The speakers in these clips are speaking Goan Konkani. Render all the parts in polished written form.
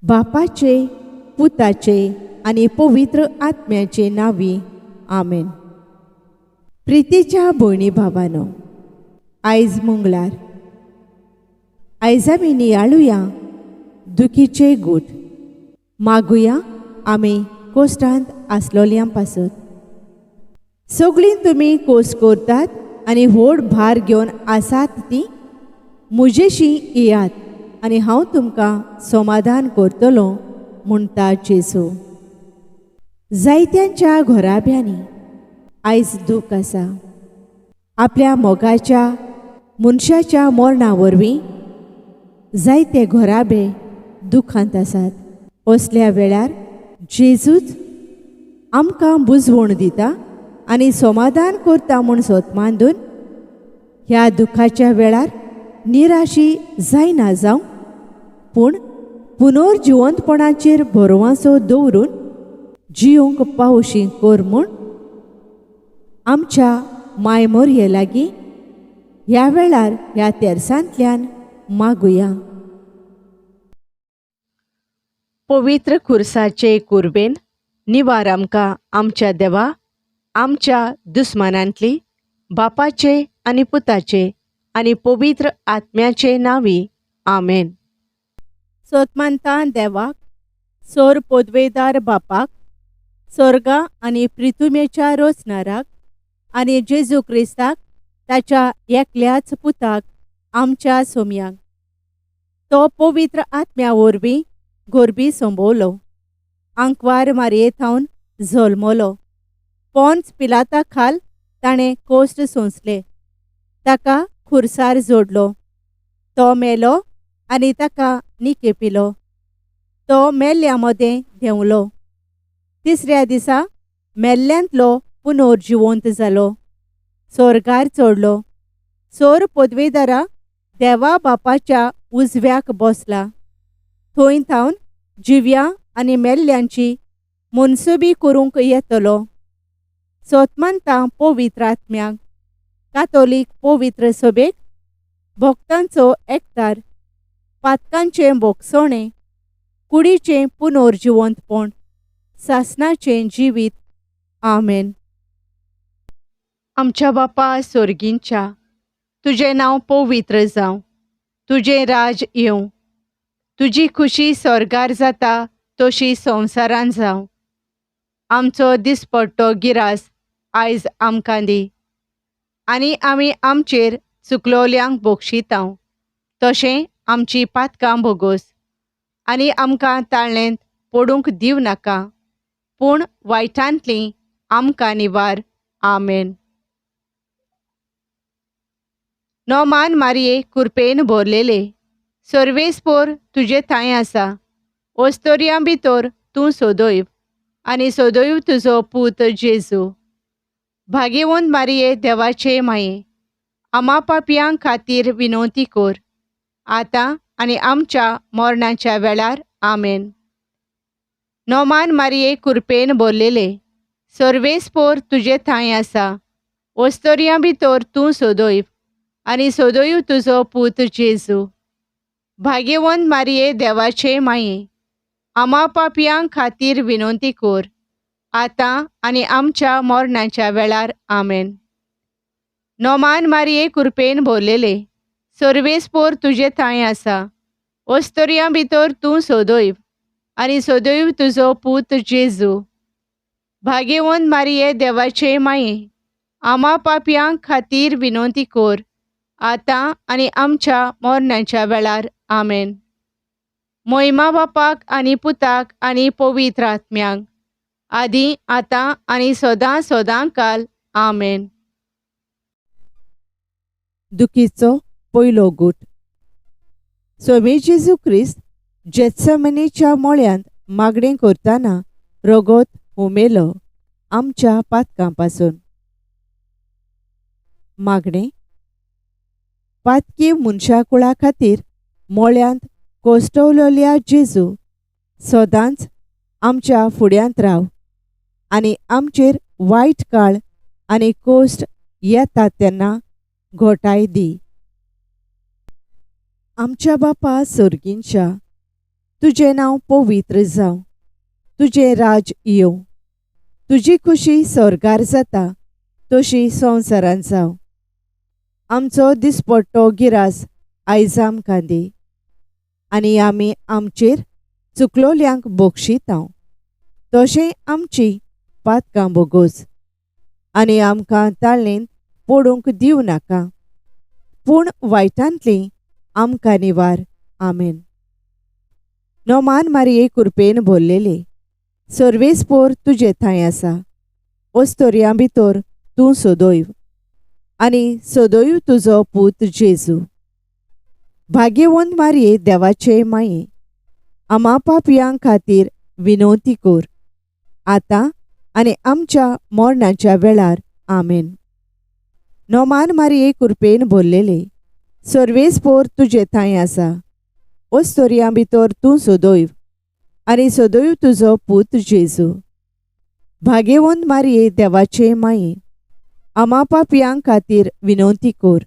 बापाचे, पुताचे आनी पवित्र आत्म्याचे नांवी, आमेन. प्रितीच्या भयणी भावानो, आयज मंगळार. आयज आमी नियाळुया दुखीचे गूट. मागुया आमी कोश्टांत आसलोल्या पासत. सगळीं तुमी कोस करतात आनी व्हड भार घेवन आसात ती म्हजेशी येयात आनी हांव तुमकां समाधान करतलो, म्हणटा जेजू. जायत्यांच्या घराब्यांनी आयज दूख आसा. आपल्या मोगाच्या मनशाच्या मरणा वरवीं जायते घराबे दुखांत आसात. असल्या वेळार जेजूच आमकां बुजवण दिता आनी समाधान करता म्हूण सोत मांदून ह्या दुखाच्या वेळार निराशी जायना जावं, पूण पुनर्जिवंतपणाचेर भरवांसो दवरून जियोंक पावशी कर म्हूण आमच्या माय मोरये लागीं ह्या वेळार ह्या तेरसांतल्यान मागुया. पवित्र खुर्साचे कुर्बेन निवार आमकां आमच्या देवा, आमच्या दुस्मानांतली, बापाचे आनी पुताचे आनी पवित्र आत्म्याचे नांवी, आमेन. सोतमानता देवाक, सोर पोदवेदार बापाक, सोर्गा आनी प्रिथुमेच्या रोचनाराक आनी जेजू क्रिस्ताक ताच्या एकल्याच पुताक आमच्या सोम्याक, तो पवित्र आत्म्या वरवीं गोरबी संबवलो, आंकवार मारये थावन जल्मलो, पोन्स पिलाता खाल ताणें कोश्ट सोंसले, ताका खुर्सार जोडलो, तो मेलो आनी ताका निकेपिलो, तो मेल्ल्या मदें देंवलो, तिसऱ्या दिसा मेल्ल्यांतलो पुनर्जिवंत जालो, सोर्गार चडलो, सोर पदवेदारा देवा बापाच्या उजव्याक बसला, थंय थावन जिव्या आनी मेल्ल्यांची मनसुबी करूंक येतलो. सोतमानता पवित्र आत्म्याक, कातोलीक पवित्र सभेक, भक्तांचो एकतार, पातकांचें भोगसणें, कुडीचें पुनर्जिवंतपण, सासणाचें जिवीत, आमेन. आमच्या बापा सोर्गींच्या, तुजें नांव पवित्र जावं, तुजें राज येवं, तुजी खुशी स्वर्गार जाता तशी संवसारान जावं. आमचो दिसपट्टो गिरास आयज आमकां दी आनी आमी आमचेर चुकलोल्यांक बोगशितांव तशें आमची पातकां भोगोस आनी आमकां ताळ्ळेंत पडूंक दिवं नाका, पूण वायटांतली आमकां निवार, आमेन. नोमान मारये कुरपेन भरलेले, सर्वेस्पोर तुजे थांय आसा, ओस्तोरयां भितर तूं सोदोयव आनी सोदोयव तुजो पूत जेजू. भागेवंत मारये देवाचे माये, आमा पापयां खातीर विनवती कर, आतां आनी आमच्या मरणाच्या वेळार, आमेन. नोमान मारये कुरपेन भरलेले, सर्वेस्पोर तुजे थांय आसा, ओस्तोरयां भितर तूं सोदोयव आनी सोदोयव तुजो पूत जेजू. भागेवंत मारये देवाचे माये, आमा पापयां खातीर विनवती कर, आतां आनी आमच्या मरणाच्या वेळार, आमेन. नोमान मारये कुरपेन भरलेले, सर्वेस्पोर तुजे थांय आसा, ओस्तोरयां भितर तूं सोदोयव आनी सोदोयव तुजो पूत जेजू. भागेवंत मारये देवाचे माये, आमा पापयां खातीर विनवती कर, आतां आनी आमच्या मरणाच्या वेळार, आमेन. मोहिमा बापाक आनी पुताक आनी पवित्र आत्म्याक, आदी आतां आनी सदां सदां काल, आमेन. दुखीचो पयलो गूट. स्वामी जेजू क्रिस्त जेत्समनीच्या मोळ्यांत मागणें करतना रगत हुमेलो आमच्या पातकां पासून. मागणें. पातकी मनशाकुळा खातीर मोळ्यांत कोश्टवलेल्या जेजू, सदांच आमच्या फुड्यांत राव आनी आमचेर वायट काळ आनी कोश्ट येता तेन्ना घोटाय दी. आमच्या बापा सोर्गींच्या, तुजें नांव पवित्र जावं, तुजें राज येवं, तुजी खुशी स्वर्गार जाता तशी संवसारांत जावं. आमचो दिसपट्टो गिरास आयज आमकां दी आनी आमी आमचेर चुकलोल्यांक बक्षितांव तशें आमची पातकां बोगोस आनी आमकां ताळेंत पडूंक दिवं नाका, पूण वायटांतली आमकां निवार. आमेन. नोमान मारिये कुरपेन भरलेले, सर्वेस्पोर तुजे थंय आसा, ओस्तोरयां भितर तूं सदैव आनी सदैव तुजो पूत जेजू. भाग्यवंत मारिये देवाचे माये, आमा पापयां खातीर विनवती कर, आतां आनी आमच्या मरणाच्या वेळार. आमेन. नोमान मारिये कुरपेन भरलेले, सर्वेस्पोर तुजे थंय आसा, ओस्तोरयां भितर तूं सदैव आनी सदैव तुजो पूत जेजू. भाग्यवंत मारिये देवाचे माये, आमा पापयां खातीर विनवती कर,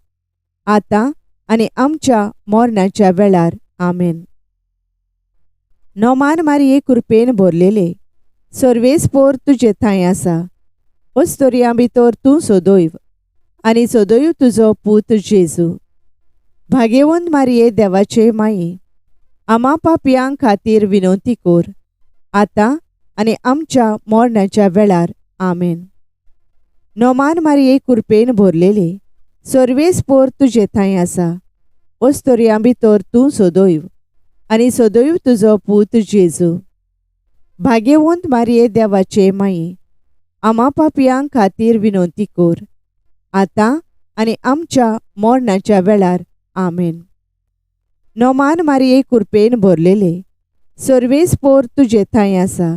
आतां आनी आमच्या मरणाच्या वेळार. आमेन. नोमान मारिये कुरपेन भरलेले, सर्वेस्पोर तुजे थंय आसा, ओस्तोरयां भितर तूं सदैव आनी सदैव तुजो पूत जेजू. भाग्यवंत मारिये देवाचे माये, आमा पापयां खातीर विनवती कर, आतां आनी आमच्या मरणाच्या वेळार. आमेन. नोमान मारिये कुरपेन भरलेले, सर्वेस्पोर तुजे थंय आसा, ओस्तोरयां भितर तूं सदैव आनी सदैव तुजो पूत जेजू. भाग्यवंत मारिये देवाचे माये, आमा पापयां खातीर विनवती कर, आतां आनी आमच्या मरणाच्या वेळार. आमेन. नोमान मारिये कुरपेन भरलेले, सर्वेस्पोर तुजे थंय आसा,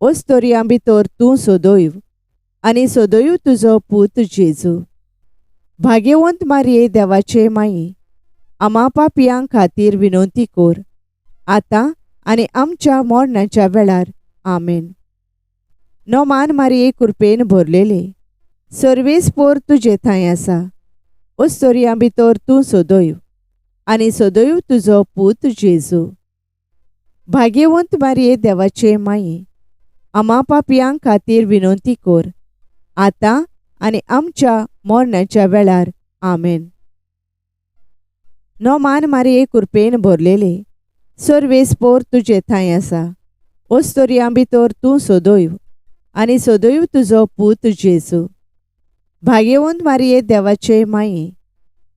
ओस्तोरयां भितर तूं सदैव आनी सदैव तुजो पूत जेजू. भाग्यवंत मारिये देवाचे माये, आमा पापयां खातीर विनवती कर, आतां आनी आमच्या मरणाच्या वेळार. आमेन. नोमान मारिये कुरपेन भरलेले, सर्वेस्पोर तुजे थंय आसा, ओस्तोरयां भितर तूं सदैव आनी सदैव तुजो पूत जेजू. भाग्यवंत मारिये देवाचे माये, आमा पापयां खातीर विनवती कर, आतां आनी आमच्या मरणाच्या वेळार. आमेन. नोमान मारिये कुरपेन भरलेले, सर्वेस्पोर तुजे थंय आसा, ओस्तोरयां भितर तूं सदैव आनी सदैव तुजो पूत जेजू. भाग्यवंत मारिये देवाचे माये,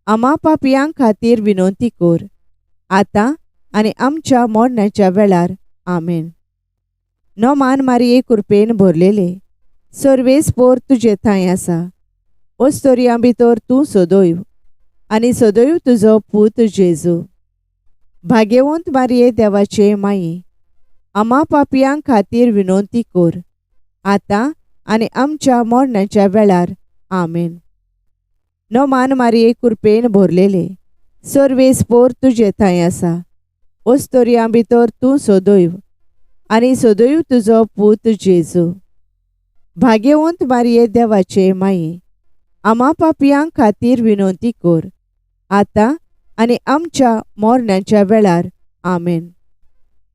आमा पापयां खातीर विनवती कर, आतां आनी आमच्या मरणाच्या वेळार. आमेन. नोमान मारिये कुरपेन भरलेले, सर्वेस्पोर तुजे थंय आसा, ओस्तोरयां भितर तूं सदैव आनी सदैव तुजो पूत जेजू. भाग्यवंत मारिये देवाचे माये, आमा पापयां खातीर विनवती कर, आतां आनी आमच्या मरणाच्या वेळार. आमेन. नोमान मारिये कुरपेन भरलेले, सर्वेस्पोर तुजे थंय आसा, ओस्तोरयां भितर तूं सदैव आनी सदैव तुजो पूत जेजू. भाग्यवंत मारिये देवाचे माये, आमा पापयां खातीर विनवती कर, आतां आनी आमच्या मरणाच्या वेळार. आमेन.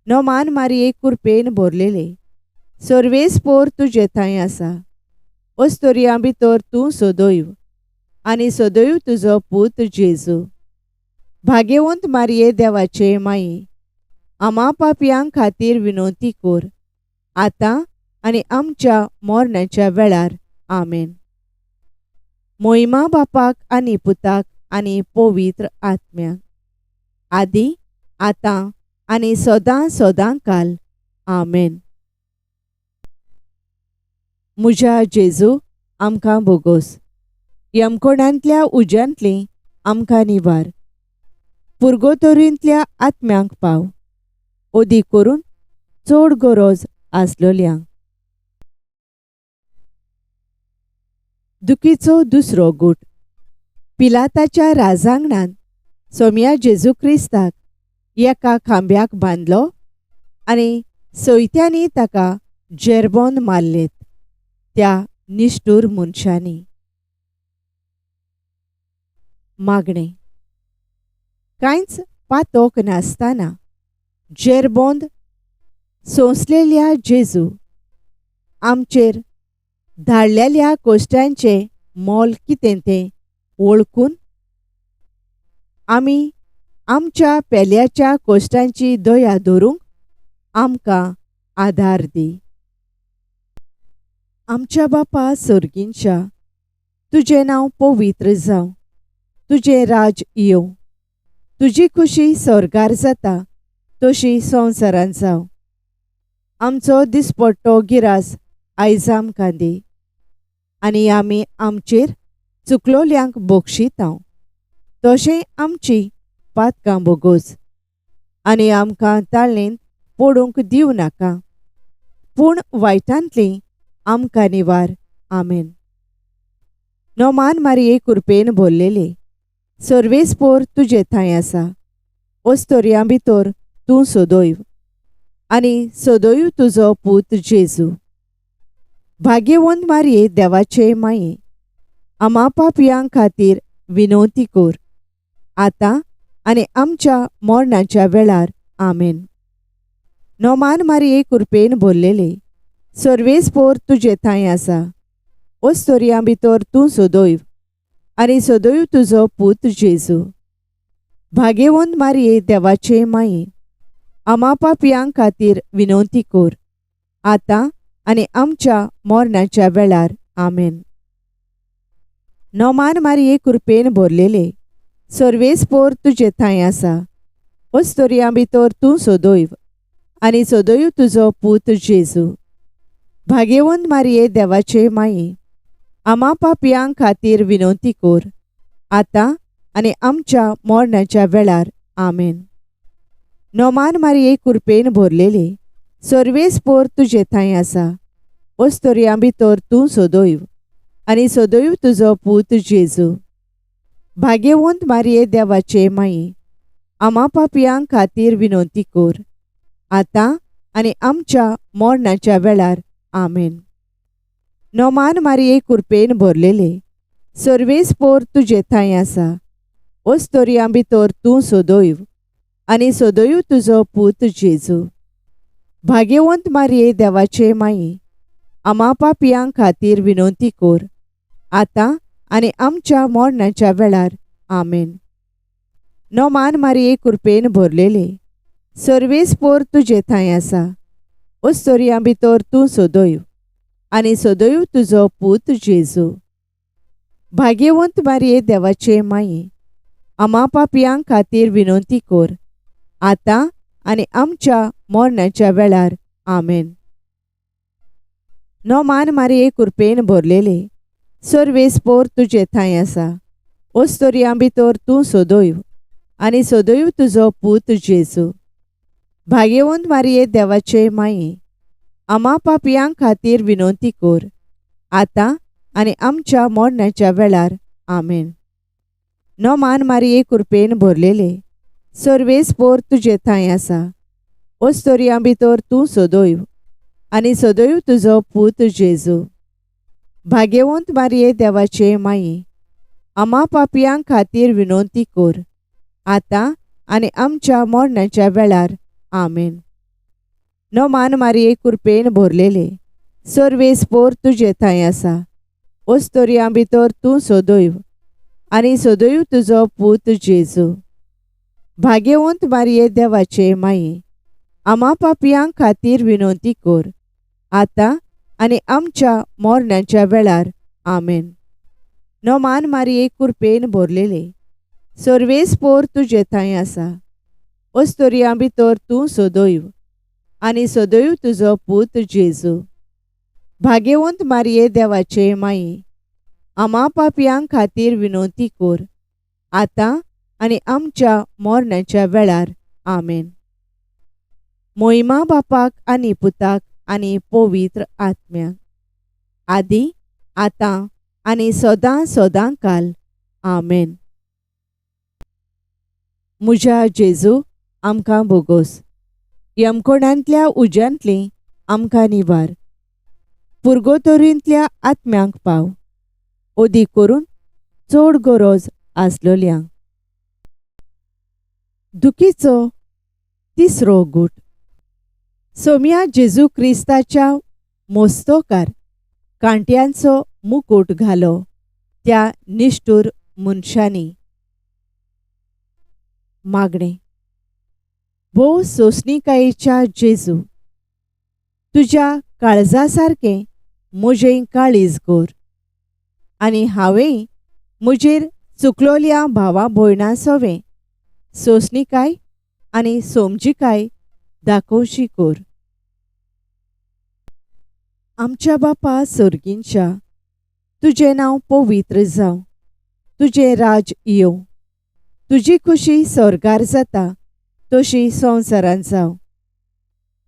नोमान मारिये कुरपेन भरलेले, सर्वेस्पोर तुजे थंय आसा, ओस्तोरयां भितर तूं सदैव आनी सदैव तुजो पूत जेजू. भाग्यवंत मारिये देवाचे माये, आमा पापयां खातीर विनवती कर, आतां आनी आमच्या मरणाच्या वेळार. आमेन. मोहिमा बापाक आनी पुताक आनी पवित्र आत्म्याक, आदी आतां आनी सदां सदां काल. आमेन. म्हज्या जेजू, आमकां बोगोस, यमकोणांतल्या उज्यांतली आमकां निवार, पुर्गोतोरींतल्या आत्म्यांक पाव, ओदी करून चड गरज आसलोल्यांक. दुखीचो दुसरो गूट. पिलाताच्या राजांगणांत सोम्या जेजू क्रिस्ताक एका खांब्याक बांदलो आनी सयत्यांनी ताका जेरबोन मारलेत त्या निश्ठूर मनशांनी. मागणें. कांयच पातोक नासतना जेरबोंद सोंसलेल्या जेजू, आमचेर धाडलेल्या कोश्टांचें मोल कितें तें वळखून आमी आमच्या पेल्याच्या कोश्टांची दया धरूंक आमकां आदार दी. आमच्या बापा सर्गींच्या, तुजें नांव पवित्र जावं, तुजें राज येवं, तुजी खुशी स्वर्गार जाता तशी संवसारांत जावं. आमचो दिसपट्टो गिरास आयज आमकां दी आनी आमी आमचेर चुकलोल्यांक बक्षितांव तशें आमची पातकां बोगोस आनी आमकां ताळेंत पडूंक दिवं नाका, पूण वायटांतली आमकां निवार. आमेन. नोमान मारिये कुरपेन भरलेले, सर्वेस्पोर तुजे थंय आसा, ओस्तोरयां भितर तूं सदैव आनी सदैव तुजो पूत जेजू. भाग्यवंत मारिये देवाचे माये, आमा पापयां खातीर विनवती कर, आतां आनी आमच्या मरणाच्या वेळार. आमेन. नोमान मारिये कुरपेन भरलेले, सर्वेस्पोर तुजे थंय आसा, ओस्तोरयां भितर तूं सदैव आनी सदैव तुजो पूत जेजू. भाग्यवंत मारिये देवाचे माये, आमा पापयां खातीर विनवती कर, आतां आनी आमच्या मरणाच्या वेळार. आमेन. नोमान मारिये कुरपेन भरलेले, सर्वेस्पोर तुजे थंय आसा, ओस्तोरयां भितर तूं सदैव आनी सदैव तुजो पूत जेजू. भाग्यवंत मारिये देवाचे माये, आमा पापयां खातीर विनवती कर, आतां आनी आमच्या मरणाच्या वेळार. आमेन. नोमान मारिये कुरपेन भरलेले, सर्वेस्पोर तुजे थंय आसा, ओस्तोरयां भितर तूं सदैव आनी सदैव तुजो पूत जेजू. भाग्यवंत मारिये देवाचे माये, आमा पापयां खातीर विनवती कर, आतां आनी आमच्या मरणाच्या वेळार. आमेन. नोमान मारिये कुरपेन भरलेले, सर्वेस्पोर तुजे थंय आसा, ओस्तोरयां भितर तूं सदैव आनी सदैव तुजो पूत जेजू. भाग्यवंत मारिये देवाचे माये, आमा पापयां खातीर विनवती कर, आतां आनी आमच्या मरणाच्या वेळार. आमेन. नोमान मारिये कुरपेन भरलेले, सर्वेस्पोर तुजे थंय आसा, ओस्तोरयां भितर तूं सदैव आनी सदैव तुजो पूत जेजू. भाग्यवंत मारिये देवाचे माये, आमा पापयां खातीर विनवती कर, आतां आनी आमच्या मरणाच्या वेळार. आमेन. नोमान मारिये कुरपेन भरलेले, सर्वेस्पोर तुजे थंय आसा, ओस्तोरयां भितर तूं सदैव आनी सदैव तुजो पूत जेजू. भाग्यवंत मारिये देवाचे माये, आमा पापयां खातीर विनवती कर, आतां आनी आमच्या मरणाच्या वेळार. आमेन. नोमान मारिये कुरपेन भरलेले, सर्वेस्पोर तुजे थंय आसा, ओस्तोरयां भितर तूं सदैव आनी सदैव तुजो पूत जेजू. भाग्यवंत मारिये देवाचे माये, आमा पापयां खातीर विनवती कर, आतां आनी आमच्या मरणाच्या वेळार. आमेन. नोमान मारिये कुरपेन भरलेले, सर्वेस्पोर तुजे थंय आसा, ओस्तोरयां भितर तूं सदैव आनी सदैव तुजो पूत जेजू. भाग्यवंत मारिये देवाचे माये, आमा पापयां खातीर विनवती कर, आतां आनी आमच्या मरणाच्या वेळार. आमेन. नोमान मारिये कुरपेन भरलेले, सर्वेस्पोर तुजे थंय आसा, ओस्तोरयां भितर तूं सदैव आनी सदैव तुजो पूत जेजू. भाग्यवंत मारिये देवाचे माये, आमा पापयां खातीर विनवती कर, आतां आनी आमच्या मरणाच्या वेळार. आमेन. मोहिमा बापाक आनी पुताक आनी पवित्र आत्म्याक, आदी आतां आनी सदां सदां काल. आमेन. म्हज्या जेजू, आमकां बोगोस, यमकोणांतल्या उज्यांतली आमकां निवार, पुर्गोतोरींतल्या आत्म्यांक पाव, ओदी करून चड गरज आसलोल्यांक. दुखीचो तिसरो गूट. सोम्या जेजू क्रिस्ताच्या मोस्तोकार कांट्यांचो मुकूट घालो त्या निश्ठूर मनशांनी. मागणें. भोव सोंसणिकायेच्या जेजू, तुज्या काळजा सारकें म्हजें काळीज कर आनी हांवें म्हजेर चुकलोल्या भावा भयणां सवें सोंसणिकाय आनी समजिकाय दाखोवची कर. आमच्या बापा सर्गींच्या, तुजें नांव पवित्र जावं, तुजें राज येवं, तुजी खुशी स्वर्गार जाता तशी संवसारांत जावं.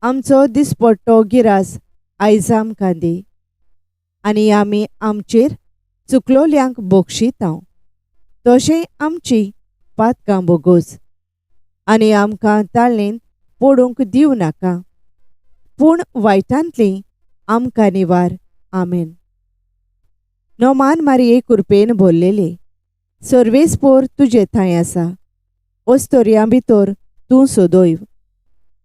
आमचो दिसपट्टो गिरास आयज आमकां दी आनी आमी आमचेर चुकलोल्यांक बक्षितांव तशें आमची पातकां बोगोस आनी आमकां ताळेंत पडूंक दिवं नाका, पूण वायटांतली आमकां निवार. आमेन. नोमान मारिये कुरपेन भरलेले, सर्वेस्पोर तुजे थंय आसा, ओस्तोरयां भितर तूं सदैव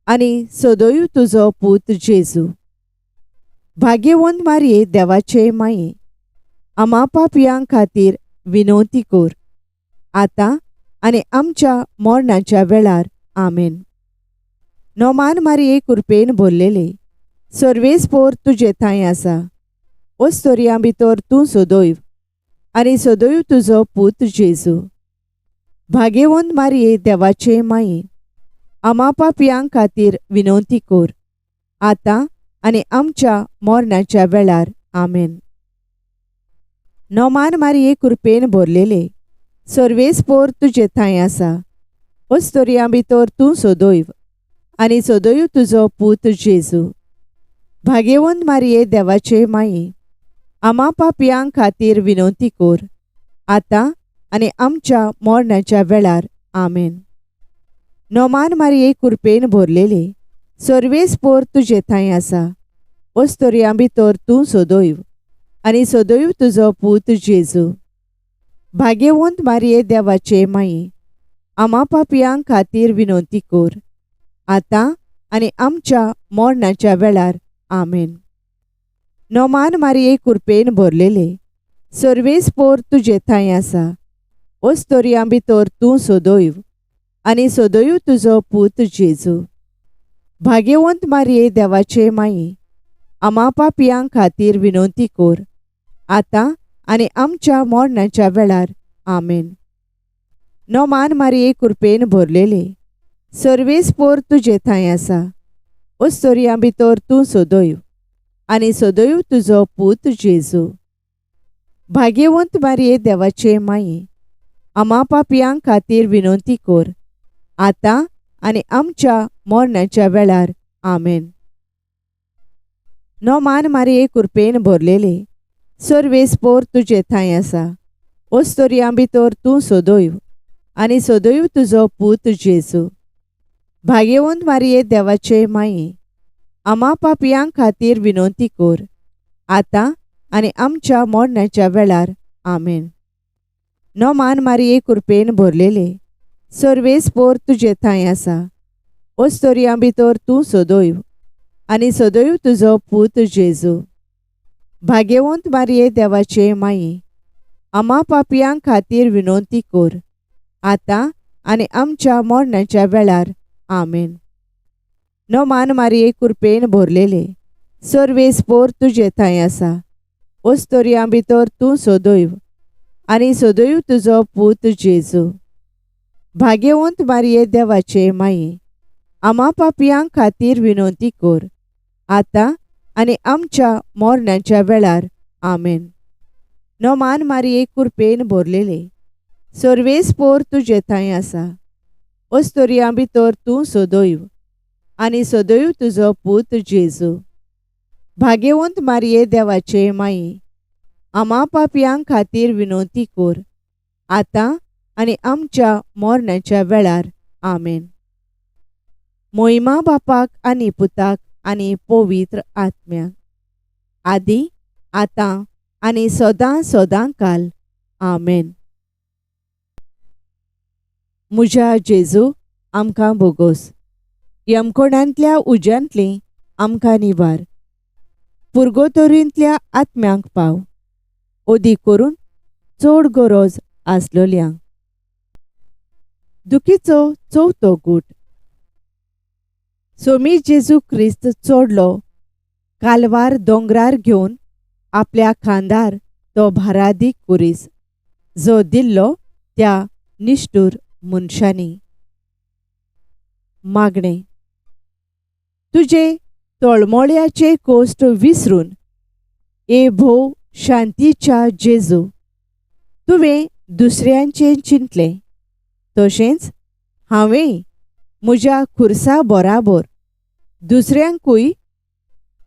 आनी सदैव तुजो पूत जेजू. भाग्यवंत मारिये देवाचे माये, आमा पापयां खातीर विनवती कर, आतां आनी आमच्या मरणाच्या वेळार. आमेन. नोमान मारिये कुरपेन भरलेले, सर्वेस्पोर तुजे थंय आसा, ओस्तोरयां भितर तूं सदैव आनी सदैव तुजो पूत जेजू. भाग्यवंत मारिये देवाचे माये, आमा पापयां खातीर विनवती कर, आतां आनी आमच्या मरणाच्या वेळार. आमेन. नोमान मारिये कुरपेन भरलेले, सर्वेस्पोर तुजे थंय आसा, ओस्तोरयां भितर तूं सदैव आनी सदैव तुजो पूत जेजू. भाग्यवंत मारिये देवाचे माये, आमा पापयां खातीर विनवती कर, आतां आनी आमच्या मरणाच्या वेळार. आमेन. नोमान मारिये कुरपेन भरलेले, सर्वेस्पोर तुजे थंय आसा, ओस्तोरयां भितर तूं सदैव आनी सदैव तुजो पूत जेजू. भाग्यवंत मारिये देवाचे माये, आमा पापयां खातीर विनवती कर, आतां आनी आमच्या मरणाच्या वेळार. आमेन. नोमान मारिये कुरपेन भरलेले, सर्वेस्पोर तुजे थंय आसा, ओस्तोरयां भितर तूं सदैव आनी सदैव तुजो पूत जेजू. भाग्यवंत मारिये देवाचे माये, आमा पापयां खातीर विनवती कर, आतां आनी आमच्या मरणाच्या वेळार. आमेन. नोमान मारिये कुरपेन भरलेले, सर्वेस्पोर तुजे थंय आसा, ओस्तोरयां भितर तूं सदैव आनी सदैव तुजो पूत जेजू. भाग्यवंत मारिये देवाचे माये, आमा पापयां खातीर विनवती कर, आतां आनी आमच्या मरणाच्या वेळार. आमेन. नोमान मारिये कुरपेन भरलेले, सर्वेस्पोर तुजे थंय आसा, ओस्तोरयां भितर तूं सदैव आनी सदैव तुजो पूत जेजू. भाग्यवंत मारिये देवाचे माये, आमा पापयां खातीर विनवती कर, आतां आनी आमच्या मरणाच्या वेळार. आमेन. नोमान मारिये कुरपेन भरलेले, सर्वेस्पोर तुजे थंय आसा, ओस्तोरयां भितर तूं सदैव आनी सदैव तुजो पूत जेजू. भाग्यवंत मारिये देवाचे माये, आमा पापयां खातीर विनवती कर, आतां आनी आमच्या मरणाच्या वेळार. आमेन. नोमान मारिये कुरपेन भरलेले, सर्वेस्पोर तुजे थंय आसा, ओस्तोरयां भितर तूं सदैव आनी सदैव तुजो पूत जेजू. भाग्यवंत मारिये देवाचे माये, आमा पापयां खातीर विनवती कर, आतां आनी आमच्या मरणाच्या वेळार. आमेन. नोमान मारिये कुरपेन भरलेले, सर्वेस्पोर तुजे थंय आसा, ओस्तोरयां भितर तूं सदैव आनी सदैव तुजो पूत जेजू. भाग्यवंत मारिये देवाचे माये, आमा पापयां खातीर विनवती कर, आतां आनी आमच्या मरणाच्या वेळार. आमेन. मोहिमा बापाक आनी पुताक आनी पवित्र आत्म्याक, आदी आतां आनी सदां सदां काल. आमेन. म्हज्या जेजू, आमकां बोगोस. यमकोणांतल्या उज्यांतली आमकां निवार. पुर्गोतोरींतल्या आत्म्यांक पाव, ओदी करून चड गरज आसलोल्यांक. दुखीचो चवथो गूट. सोमी जेजू क्रिस्त चडलो कालवार दोंगरार घेवन आपल्या खांदार तो भारादीक कुरीस जो दिल्लो त्या निश्ठूर मनशांनी. मागणें. तुजे तळमळ्याचे कोश्ट विसरून ए भोव शांतीच्या जेजू, तुवें दुसऱ्यांचें चिंतलें तशेंच हांवें म्हज्या खुर्सा बराबर दुसऱ्यांकूय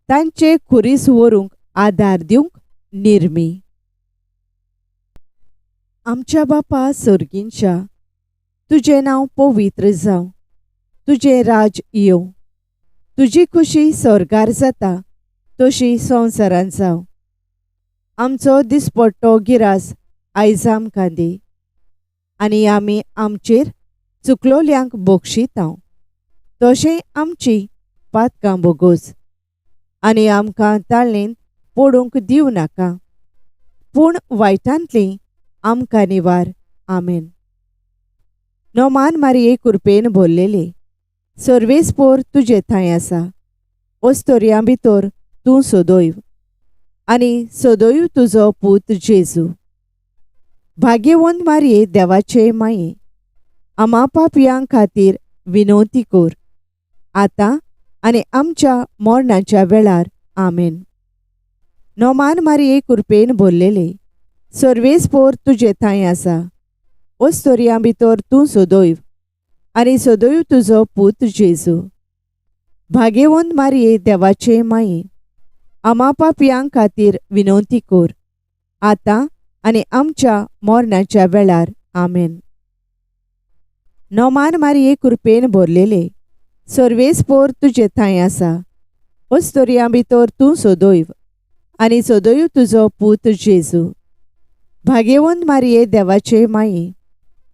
तांचे खुरीस व्हरूंक आदार दिवंक निर्मी. आमच्या बापा सर्गींच्या, तुजें नांव पवित्र जावं, तुजें राज येवं, तुजी खुशी स्वर्गार जाता तशी संवसारांत जावं. आमचो दिसपट्टो गिरास आयज आमकां दी आनी आमी आमचेर चुकलोल्यांक बक्षितांव तशें आमची पातकां बोगोस आनी आमकां ताळणेंत पडूंक दिवं नाका, पूण वायटांतली आमकां निवार. आमेन. नोमान मारिये कुरपेन भरलेले, सर्वेस्पोर तुजे थंय आसा, ओस्तोरयां भितर तूं सदैव आनी सदैव तुजो पूत जेजू. भाग्यवंत मारिये देवाचे माये, आमा पापयां खातीर विनवती कर आतां आनी आमच्या मरणाच्या वेळार. आमेन. नोमान मारिये कुरपेन भरलेले, सर्वेस्पोर तुजे थंय आसा, ओस्तोरयां भितर तूं सदैव आनी सदैव तुजो पूत जेजू. भाग्यवंत मारिये देवाचे माये, आमा पापयां खातीर विनवती कर आतां आनी आमच्या मरणाच्या वेळार. आमेन. नोमान मारिये कुरपेन भरलेले, सर्वेस्पोर तुजे थंय आसा, ओस्तोरयां भितर तूं सदैव आनी सदैव तुजो पूत जेजू. भाग्यवंत मारिये देवाचे माये,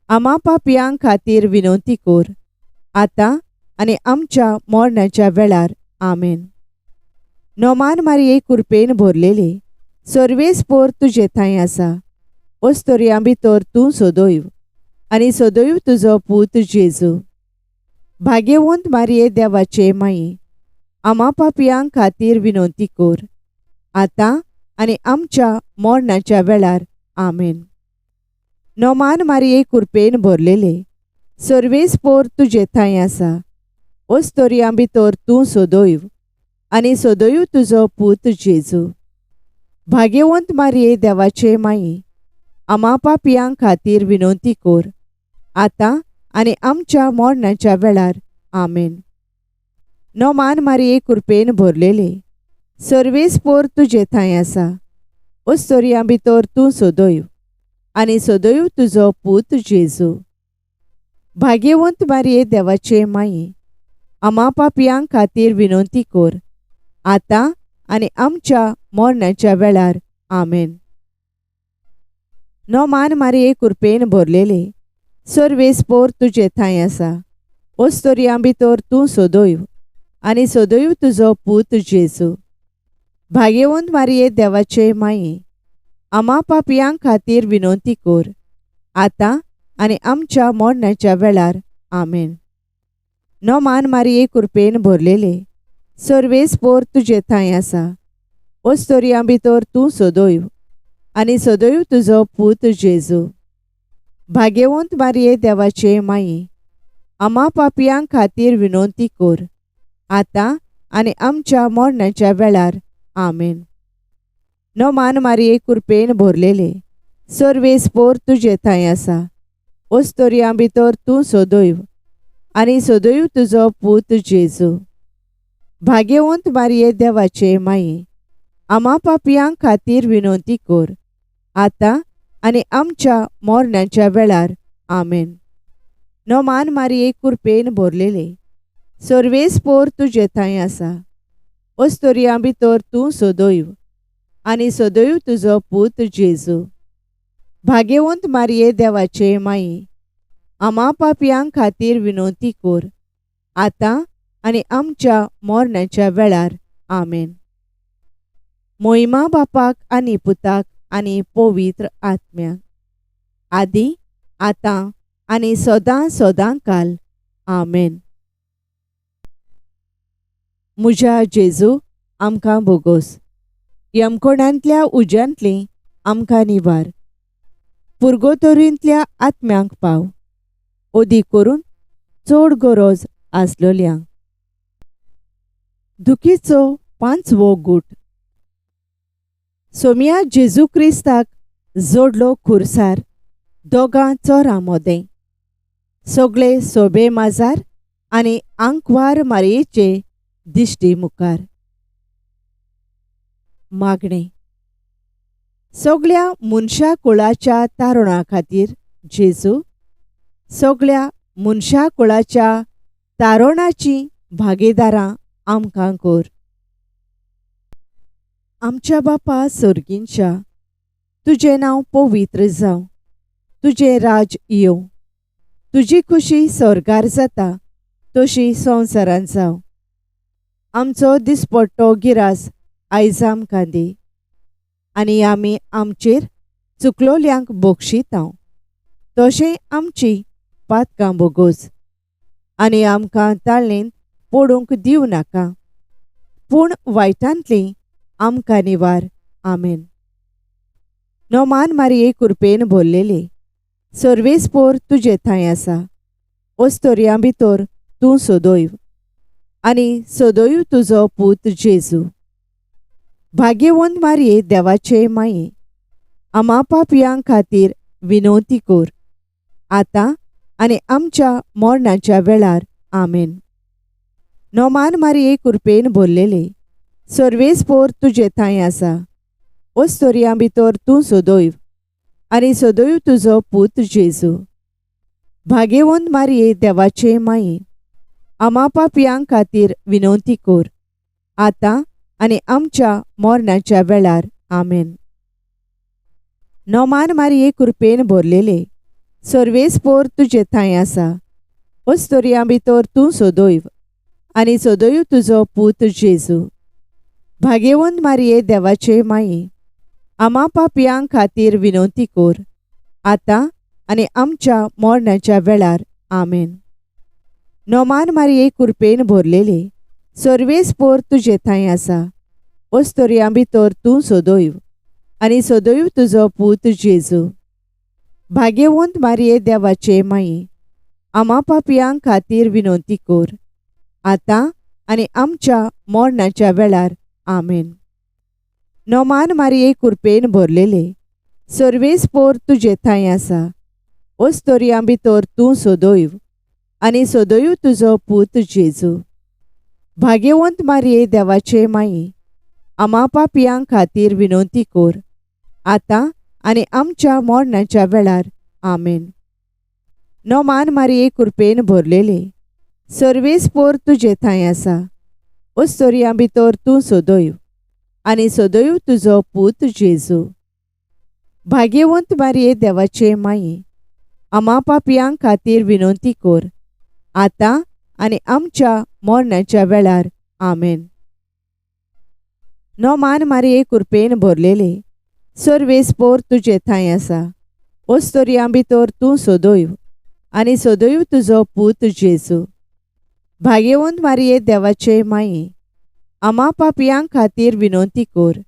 आमा पापयां खातीर विनवती कर आतां आनी आमच्या मरणाच्या वेळार. आमेन. नोमान मारिये कुरपेन भरलेले, सर्वेस्पोर तुजे थंय आसा, ओस्तोरयां भितर तूं सदैव आनी सदैव तुजो पूत जेजू. भाग्यवंत मारिये देवाचे माये, आमा पापयां खातीर विनवती कर आतां आनी आमच्या मरणाच्या वेळार. आमेन. नोमान मारिये कुरपेन भरलेले, सर्वेस्पोर तुजे थंय आसा, ओस्तोरयां भितर तूं सदैव आनी सदैव तुजो पूत जेजू. भाग्यवंत मारिये देवाचे माये, आमा पापयां खातीर विनवती कर आतां आनी आमच्या मरणाच्या वेळार. आमेन. नोमान मारिये कुरपेन भरलेले, सर्वेस्पोर तुजे थंय आसा, ओस्तोरयां भितर तूं सदैव आनी सदैव तुजो पूत जेजू. भाग्यवंत मारिये देवाचे माये, आमा पापयां खातीर विनवती कर आतां आनी आमच्या मरणाच्या वेळार. आमेन. नोमान मारिये कुरपेन भरलेले, सर्वेस्पोर तुजे थंय आसा, ओस्तोरयां भितर तूं सदैव आनी सदैव तुजो पूत जेजू. भाग्यवंत मारिये देवाचे माये, आमा पापयां खातीर विनवती कर आतां आनी आमच्या मरणाच्या वेळार. आमेन. नोमान मारिये कुरपेन भरलेले, सर्वेस्पोर तुजे थंय आसा, ओस्तोरयां भितर तूं सदैव आनी सदैव तुजो पूत जेजू. भाग्यवंत मारिये देवाचे माये, आमा पापयां खातीर विनवती कर आतां आनी आमच्या मरणाच्या वेळार. आमेन. नोमान मारिये कुरपेन भरलेले, सर्वेस्पोर तुजे थंय आसा, ओस्तोरयां भितर तूं सदैव आनी सदैव तुजो पूत जेजू. भाग्यवंत मारिये देवाचे माये, आमा पापयां खातीर विनवती कर आतां आनी आमच्या मरणाच्या वेळार. आमेन. नोमान मारिये कुरपेन भरलेले, सर्वेस्पोर तुजे थंय आसा, ओस्तोरयां भितर तूं सदैव आनी सदैव तुजो पूत जेजू. भाग्यवंत मारिये देवाचे माये, आमा पापयां खातीर विनवती कर आतां आनी आमच्या मरणाच्या वेळार. आमेन. मोहिमा बापाक आनी पुताक आनी पवित्र आत्म्याक, आदी आतां आनी सदां सदां काल. आमेन. म्हज्या जेजू, आमकां बोगोस. यमकोणांतल्या उज्यांतली आमकां निवार. पुर्गोतोरींतल्या आत्म्यांक पाव, ओदी करून चड गरज आसलोल्यांक. दुखीचो पांचवो गूट. सोम्या जेजू क्रिस्ताक जोडलो खुर्सार दोगां चोरां मोदें. सगळे सोबे माजार आनी आंकवार मारयेचे दिश्टी मुखार. मागणें. सगळ्या मनशा कुळाच्या तारुणा खातीर जेजू, सगळ्या मनशा कुळाच्या तारुणाची भागीदारां आमकां कर. आमच्या बापा सर्गींच्या, तुजें नांव पवित्र जावं, तुजें राज येवं, तुजी खुशी स्वर्गार जाता तशी संवसारांत जावं. आमचो दिसपट्टो गिरास आयज आमकां दी, आनी आमी आमचेर चुकलोल्यांक बक्षितांव तशें आमची पातकां बोगोस, आनी आमकां ताळणेंत पडूंक दिवं नाका, पूण वायटांतली आमकां निवार. आमेन. नोमान मारये कुरपेन भरलेले, सर्वेस्पोर तुजे थंय आसा, ओस्तोरयां भितर तूं सदैव आनी सदैव तुजो पूत जेजू. भाग्यवंत मारये देवाचे माये, आमा पापयां खातीर विनवती कर, आतां आनी आमच्या मरणाच्या वेळार. आमेन. नोमान मारये कुरपेन भरलेले, सर्वेस्पोर तुजे थंय आसा, ओस्तोरयां भितर तूं सदैव आनी सदैव तुजो पूत जेजू. भाग्यवंत मारये देवाचे माये, आमा पापयां खातीर विनवती कर, आतां आनी आमच्या मरणाच्या वेळार. आमेन. नोमान मारये कुरपेन भरलेले, सर्वेस्पोर तुजे थंय आसा, ओस्तोरयां भितर तूं सदैव आनी सदैव तुजो पूत जेजू. भाग्यवंत मारये देवाचे माये, आमा पापयां खातीर विनवती कर, आतां आनी आमच्या मरणाच्या वेळार. आमेन. नोमान मारये कुरपेन भरलेले, सर्वेस्पोर तुजे थंय आसा, ओस्तोरयां भितर तूं सदैव आनी सदैव तुजो पूत जेजू. भाग्यवंत मारये देवाचे माये, आमा पापयां खातीर विनवती कर, आतां आनी आमच्या मरणाच्या वेळार. आमेन. नोमान मारये कुरपेन भरलेले, सर्वेस्पोर तुजे थंय आसा, ओस्तोरयां भितर तूं सदैव आनी सदैव तुजो पूत जेजू. भाग्यवंत मारये देवाचे माये, आमा पापयां खातीर विनवती कर, आतां आनी आमच्या मरणाच्या वेळार. आमेन. नोमान मारये कुरपेन भरलेले, सर्वेस्पोर तुजे थंय आसा, ओस्तोरयां भितर तूं सदैव आनी सदैव तुजो पूत जेजू. भाग्यवंत मारये देवाचे माये, आमा पापयां खातीर विनवती कर, आतां आनी आमच्या मरणाच्या वेळार. आमेन. नोमान मारये कुरपेन भरलेले, सर्वेस्पोर तुजे थंय आसा, ओस्तोरयां भितर तूं सदैव आनी सदैव तुजो पूत जेजू. भाग्यवंत मारये देवाचे माये, आमा पापयां खातीर विनवती कर,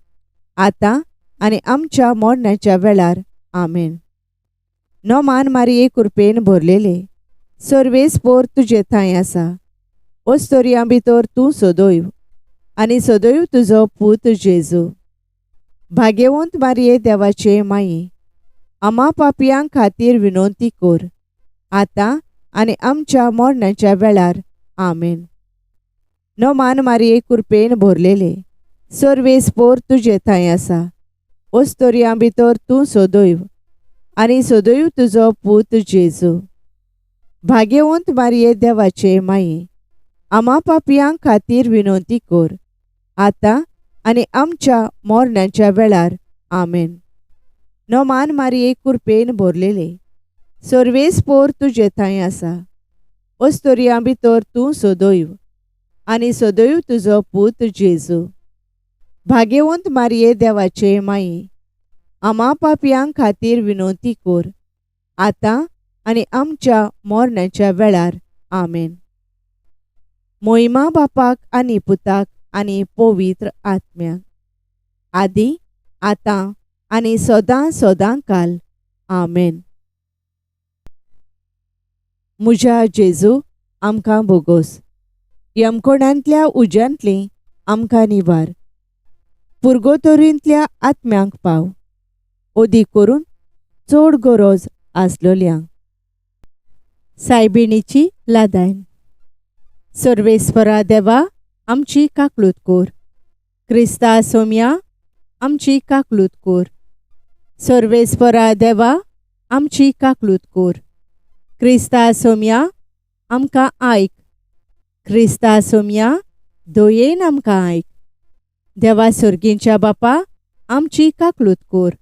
आतां आनी आमच्या मरणाच्या वेळार. आमेन. नोमान मारये कुरपेन भरलेले, सर्वेस्पोर तुजे थंय आसा, ओस्तोरयां भितर तूं सदैव आनी सदैव तुजो पूत जेजू. भाग्यवंत मारये देवाचे माये, आमा पापयां खातीर विनवती कर, आतां आनी आमच्या मरणाच्या वेळार. आमेन. नोमान मारये कुरपेन भरलेले, सर्वेस्पोर तुजे थंय आसा, ओस्तोरयां भितर तूं सदैव आनी सदैव तुजो पूत जेजू. भाग्यवंत मारये देवाचे माये, आमा पापयां खातीर विनवती कर, आतां आनी आमच्या मरणाच्या वेळार. आमेन. नोमान मारये कुरपेन भरलेले, सर्वेस्पोर तुजे थंय आसा, ओस्तोरयां भितर तूं सदैव आनी सदैव तुजो पूत जेजू. भाग्यवंत मारये देवाचे माये, आमा पापयां खातीर विनवती कर, आतां आनी आमच्या मरणाच्या वेळार. आमेन. मोहिमा बापाक आनी पुताक आनी पवित्र आत्म्याक, आदी आतां आनी सदां सदां काल. आमेन. म्हज्या जेजू, आमकां बोगोस. यमकोणांतल्या उज्यांतली आमकां निवार. पुर्गोतोरींतल्या आत्म्यांक पाव, अदीक करून चड गरज आसलोल्यांक. सायबिणीची लादायन. सर्वेस्परा देवा, आमची काकलूत कोर. क्रिस्ता सोम्या, आमची काकलूत कोर. सर्वेस्परा देवा, आमची काकलूत कोर. क्रिस्ता सोम्या, आमकां आयक. क्रिस्ता सोम्या, दयेन आमकां आयक. देवा सर्गींच्या बापा, आमची काकलूत कोर.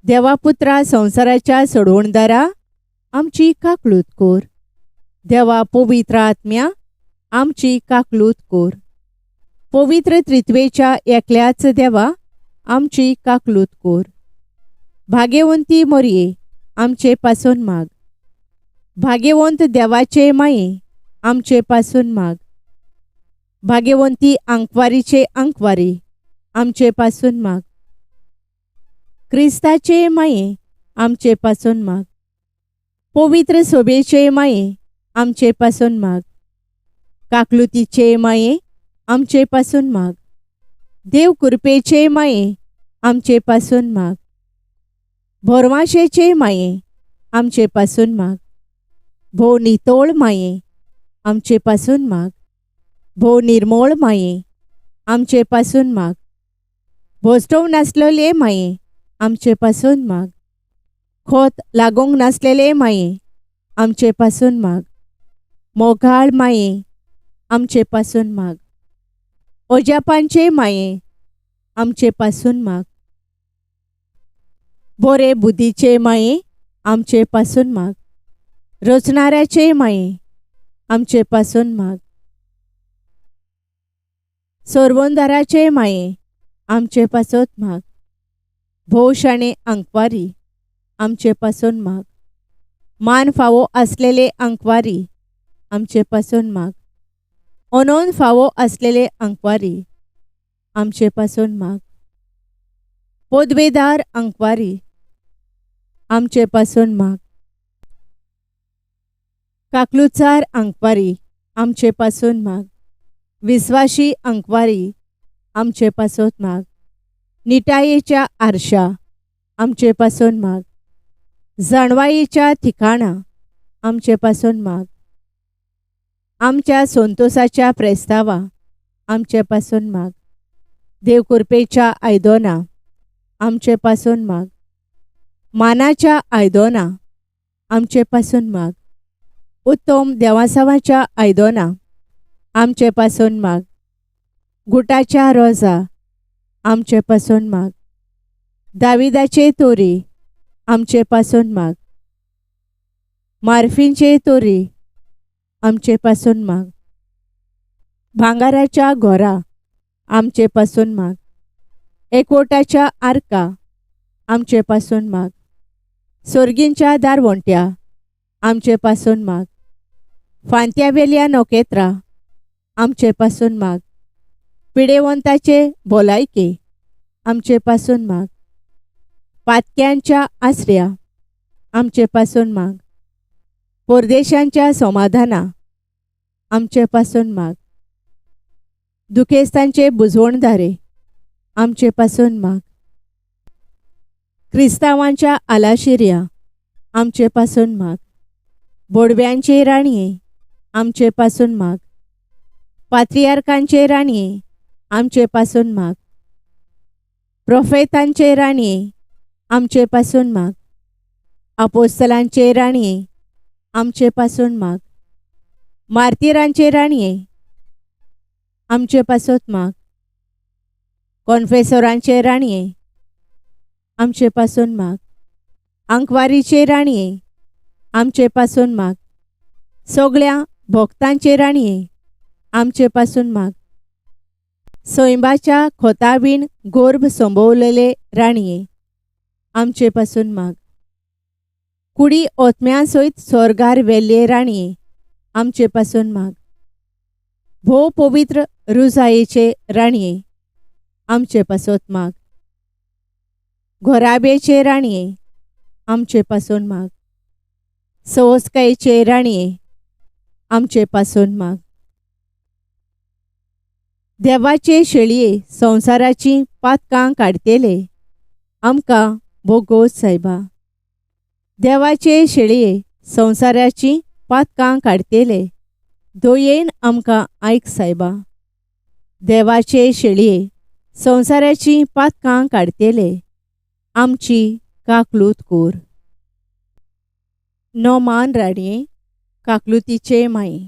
देवा पुत्रा संवसाराच्या सोडवणदारा, आमची काकलूत कोर. देवा पवित्र आत्म्या, आमची काकलूत कोर. पवित्र त्रित्वेच्या एकल्याच देवा, आमची काकलूत कोर. भाग्यवंती मोरये, आमचे पासून माग. भाग्यवंत देवाचे माये, आमचे पासून माग. भाग्यवंती आंकवारीचे आंकवारी, आमचे पासून माग. क्रिस्ताचे माये, आमचे पासून माग. पवित्र सोबेचे माये, आमचे पासून माग. काकलुतीचे माये, आमचे पासून माग. देव कृपेचे माये, आमचे पासून माग. भोरवाशेचे माये, आमचे पासून माग. भोव नितोळ माये, आमचे पासून माग. भोव निर्मोळ माये, आमचे पासून माग. भोसटोव नासलेले माये, आमचे पासून माग. खोत लागूंक नासलेले माये, आमचे पासून माग. मोगाळ माये, आमचे पासून माग. ओजापांचे माये, आमचे पासून माग. बोरे बुद्धीचे माये, आमचे पासून माग. रचणाऱ्याचे माये, आमचे पासून माग. सोरवंदाराचे माये, आमचे पासत माग. भोव शाणे आंकवारी, आमचे पासून माग. मान फावो आसलेले आंकवारी, आमचे पासून माग. अनोन फावो आसलेले आंकवारी, आमचे पासून माग. पदवेदार आंकवारी, आमचे पासून माग. काकलुचार आंकवारी, आमचे पासून माग. विस्वाशी आंकवारी, आमचे पासत माग. निटायेच्या आरशा, आमचे पासून माग. जाणवायेच्या ठिकाणा, आमचे पासून माग. आमच्या संतोसाच्या प्रेस्तावा, आमचे पासून माग. देव कृपेच्या आयदोना, आमचे पासून माग. मानाच्या आयदोना, आमचे पासून माग. उत्तम देवासावाच्या आयदोना, आमचे पासून माग. गुटाच्या रोजा, आमचे पासून माग. दाविदाचे तोरी, आमचे पासून माग. मार्फींचे तोरी, आमचे पासून माग. भांगाराच्या घोरा, आमचे पासून माग. एकवटाच्या आर्का, आमचे पासून माग. सोर्गींच्या दारवंट्या, आमचे पासून माग. फांत्यावेल्या नखेत्रां, आमचे पासून माग. पिडेवंताचे भलायके, आमचे पासून माग. पातक्यांच्या आसऱ्या, आमचे पासून माग. परदेशांच्या समाधाना, आमचे पासून माग. दुखेस्तांचे बुजवणदारे, आमचे पासून माग. क्रिस्तांवांच्या आलाशिऱ्या, आमचे पासून माग. बोडव्यांचे राणये, आमचे पासून माग. पात्रियार्कांचे राणये, आमचे पासून माग. प्रोफेतांचे राणये, आमचे पासून माग. आपोस्तलांचे राणये, आमचे पासून माग. मार्तिरांचे राणये, आमचे पासत माग. कॉन्फेसोरांचे राणये, आमचे पासून माग. आंकवारीचे राणये, आमचे पासून माग. सगळ्या भक्तांचे राणये, आमचे पासून माग. सैंबाच्या खोतावीण गोर्भ संभवलेले राणये आमचे पासून माग. कुडी ओतम्या सयत स्वर्गार वेल्ले राणये आमचे पासून माग. भोव पवित्र रुजायेचे राणये आमचे पासत माग. घोराब्याचे राणये आमचे पासून माग. सवस्कायेचे राणये आमचे पासून माग. देवाचे शेळये संवसाराची पातकां काडटेले आमकां भोगोस सायबा. देवाचे शेळये संवसाराची पातकां काडटेले दयेन आमकां आयक सायबा. देवाचे शेळये संवसाराची पातकां काडटेले आमची काकलूत कोर. नोमान राणये काकलुतीचे माये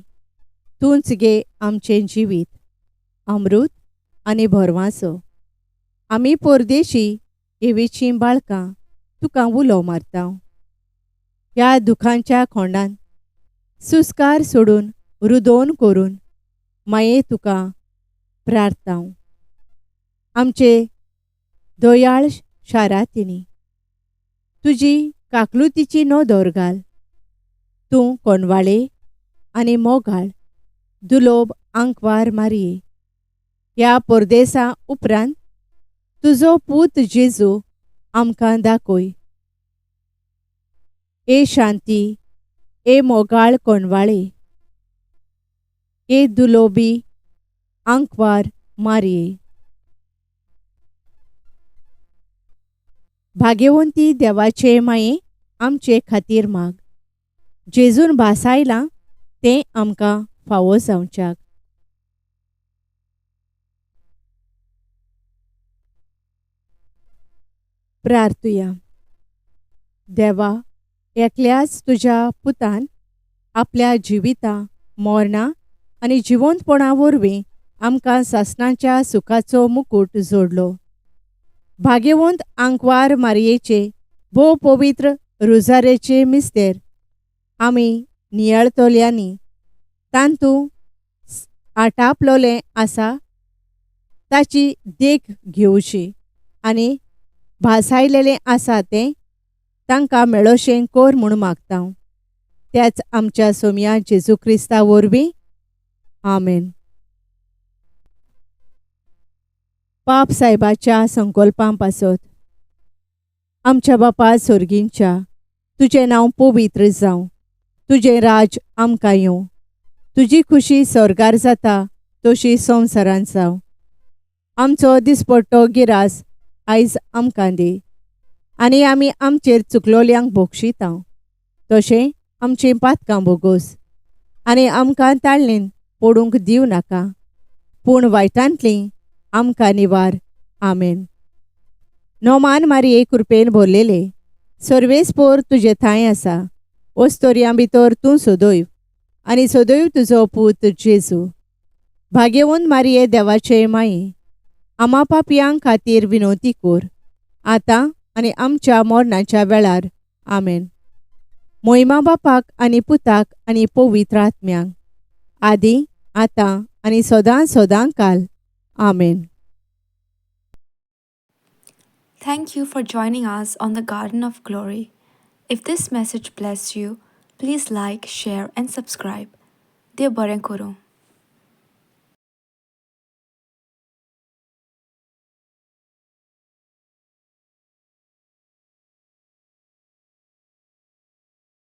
तूंच गे आमचें जिवीत अमृत आनी भरवांसो. आमी परदेशी एवीचीं बाळकां तुका उलो मारता. ह्या दुखांच्या खोंडान सुस्कार सोडून रुदोन करून माये तुका प्रार्थता. आमचे दयाळ शारातिनी तुजी काकलुतीची नदर घाल. तूं कोणवाळे आनी मोगाळ दुलोब आंकवार मारये. ह्या परदेसा उपरांत तुजो पूत जेजू आमकां दाखय. ए शांती, ए मोगाळ कोणवाळे, ए दुलोबी आंकवार मारये. भाग्यवंती देवाचे माये आमचे खातीर माग. जेजून भासायलां तें आमकां फावो जावच्याक. प्रार्थुया. देवा, एकल्याच तुज्या पुतान आपल्या जिविता मरणां आनी जिवंतपणा वरवीं आमकां सासणाच्या सुखाचो मुकूट जोडलो. भाग्यवंत आंकवार मारयेचे भोव पवित्र रुजारेचे मिस्तेर आमी नियाळतल्यांनी तांतू आटापलोलें आसा ताची देख घेवची आनी भासायलेलें आसा तें तांकां मेळोशें कोर म्हूण मागता. त्याच आमच्या सोमया जेजू क्रिस्ता वरवीं. आमेन. पाप सायबाच्या संकल्पां पासत. आमच्या बापा सोर्गींच्या, तुजें नांव पवित्र जावं, तुजें राज आमकां येवं, तुजी खुशी स्वर्गार जाता तशी संवसारांत जावं. आमचो दिसपट्टो गिरास आयज आमकां दी आनी आमी आमचेर चुकलोल्यांक भोगशिता तशें आमचीं पातकां भोगोस आनी आमकां ताळणेन पडूंक दिवं नाका, पूण वायटांतलीं आमकां निवार. आमेन. नोमान मारये कृपेन भरलेले सर्वेस्पोर तुजे थांय आसा. ओस्तोरयां भितर तूं सदैव आनी सदैव तुजो पूत जेजू. भाग्यवंत मारये देवाचे माये आमा पापयां खातीर विनवती कोर आतां आनी आमच्या मरणाच्या वेळार. आमेन. मोहिमा बापाक आनी पुताक आनी पवित्र आत्म्यांक, आदी आतां आनी सदां सदां काल. आमेन. Thank you for joining us on the Garden of Glory. If this message blessed you, please like, share, and subscribe. देव बरें करूं.